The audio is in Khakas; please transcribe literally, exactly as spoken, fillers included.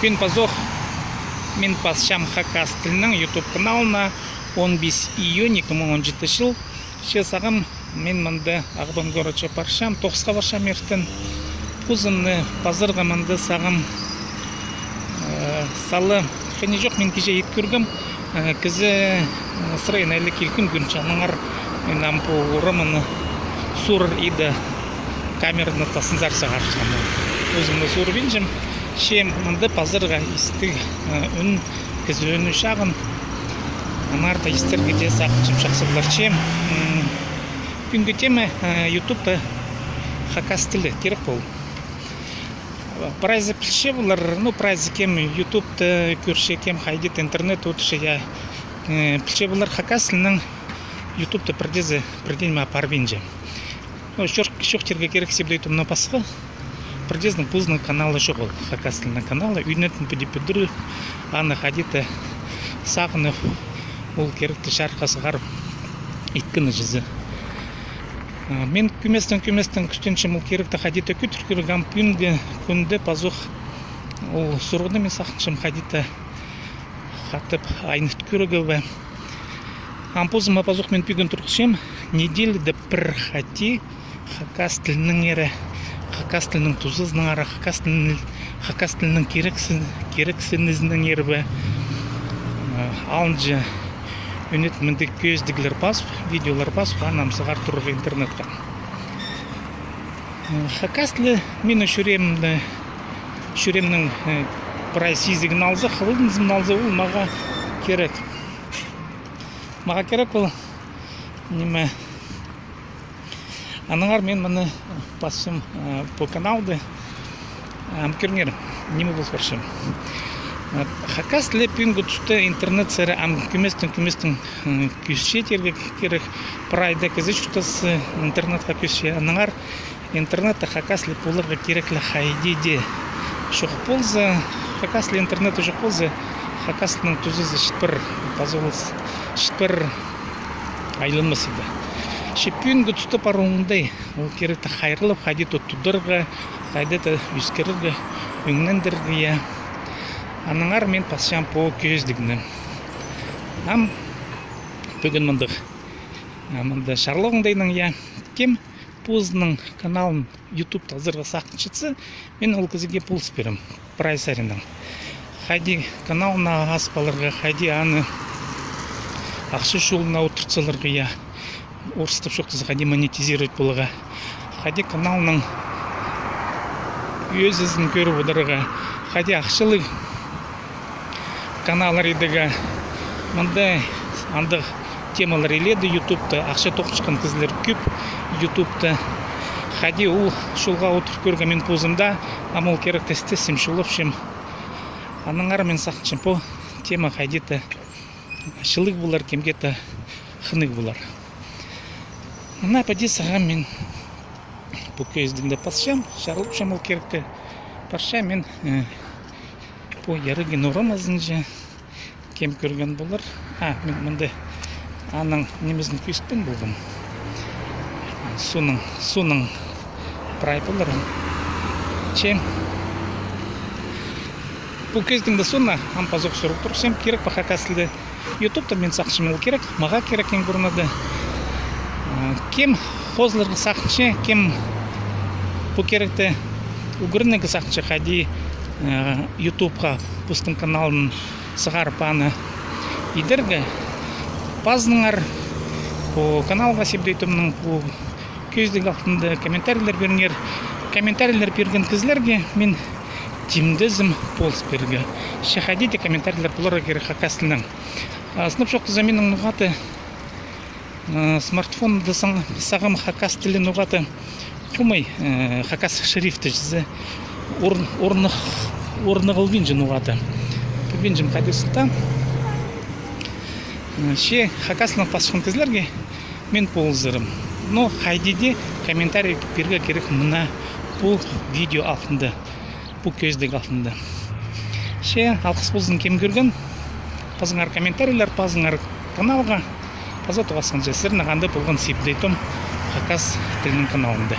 Пӱӱн пазох мин пасчам хакас тілінің YouTube каналына, он пис июнь, ікі муң он читінҷі чыл. Че сағам мин мында Ағбан городча парчам, тоғысха парчам иртен. Позымны пазарға мында сағам, э, сала хынығ чох, мин кичее ит кӧргем, э, кізі, э, сырайын айлы килкін кӧрінче, аннаңар мин ам пу урамны суурар иді камераны тастынзар сығарчам. Позымны суурбинчам, че мында пазарға истіг, э, ӱн, кізі ӱні чағын. Аннаңар даа истерге дее сағынчам, чахсы полар. Че, м, пӱӱнгі тема, э, ютубта хакас тілі кирек пол. Прайзы пілче полар, ну, прайзы кем ютубты кӧрче, кем хайди-да интернет одырча, я, э, пілче полар, хакас тілінең ютубта пірдеезі, пірдее ниме парбинча. Ну, чох, чох тирге кирек, сибдей томна пасха. Пірдеезінің позының каналы чоғыл, хакас тілінің каналы, ӱнетін піди пӱдіріп, аны хайди-да сағынып, ол киректі чарыхха сығарып иткені чізе. А, мин кӧместең, кӧместең кӱстенчем ол киректі хайди-да кӧдір кӧрерге, ам пӱӱнгі кӱнде пазох ол сурығны мин сағынчам хайди-да хатап айныт кӧрерге. Ам позыма пазох мин пӱӱн турғысчам неделяда пір хати хакас тілінеңер, хакас тілінің тузазынаңар, хакас тілінің, хакас тілінің кирексі-, кирексінізінеңер бе, э, алынҷа ӱнетін мындағ кӧзідіглер пазып, видеолар пазып, аны ам сығар турарға интернетке. Э, хакас тілі минің чӱреемні, чӱреемнің, э, прай сизігін алза, хылдынзын алза, ол мағаа кирек. Мағаа кирек ол, ниме, аннаңар мин мыны пасчам, э, пу каналды. Ам кӧріңер, ниме пол парча. Э, хакас тілі пӱӱнгі туста интернет сари ам кӧместең, кӧместең, э, кӧсче тирге кирек. Прай даа кізі чуртас, э, интернетке кӧсче. Аннаңар интернетте хакас тілі поларға кирек ле хайди дее. Чох полза, хакас тілі интернетте чох полза, хакас тілінің тузазы чіт пар, пазох, чіт пар айланмас иді. Че пӱӱнгі туста пар оңдай, ол киректі хайраллап, хайди-да тударға, хайди-да ӧскірерге, ӧңнендірерге, я. Аннаңар мин пасчам пу кӧзідігні. Ам пӱӱн мындағ, а, мында чарлығ оңдайнаң, я. Кем позының каналын ютубта азарға сағынчатса, мин ол кізіге полыс пирем, прай саринаң. Хайди каналын ас паларға, хайди аны ахча чолына одыртсаларға, я, орыстап чоохтаза, хайди монетизировать поларға, хайди каналның ӧзізін кӧріп одырарға, хайди ахчалығ каналлар идерге. Мында андағ темалар иледе ютубта, ахча тоғынчатхан кізілер кӧп ютубта. Хайди ол чолға одырып кӧргем мин позым даа, ам ол киректі істесчем, чолапчам. Аннаңар мин сағынчам, пу тема хайди-да чылығ полар, кемге-де хынығ полар. Мына піди сағам мин пу кӧзідігні пасчам, чарлапчам ол киректі. Парчам мин, э, пу Ярыгин урамазынҷа, кем кӧрген полар. А, мин мында аның нимезін кӧзітпеен полғам. Соонаң, соонаң прай полар. Че пу кӧзідігні соонда ам пазох сурығ турчам, кирек пе хакас тілі ютубта, мин сағынчам, ол кирек, мағаа кирек, иң пурнада. Э, кем хозыларға сағынча, кем пу киректі ӱгренерге сағынча, хайди, э, ютубха постың каналын сығарып, аны идерге, пазыныңар пу каналға, сибдей томның пу кӧзідіг алтында комментарийлер пиріңер. Комментарийлер пирген кізілерге мин тимдезім полыс пирерге. Че хайди дее комментарийлер поларға кирек хакас тілінең. А, сынап чоохтаза, минің ноға-да, а, смартфонда саң-, сағам хакас тілі ноға-да хомай, э, хакас шрифті чізе орн-, орных-, орнығылбинча ноға-да. Пілбинчем, хайди сылтаа. Э, че хакас тілінең пасчатхан кізілерге мин полызарым. Но хайди дее комментарий пирерге кирек мына пу видео алтында, пу кӧзідіг алтында. Че алғыс ползын, кем кӧрген. Пазыңар комментарийлер, пазыңар каналға. Паза тоғасханҷа, сірернең анда полған Сибдей Том хакас тілінің каналында.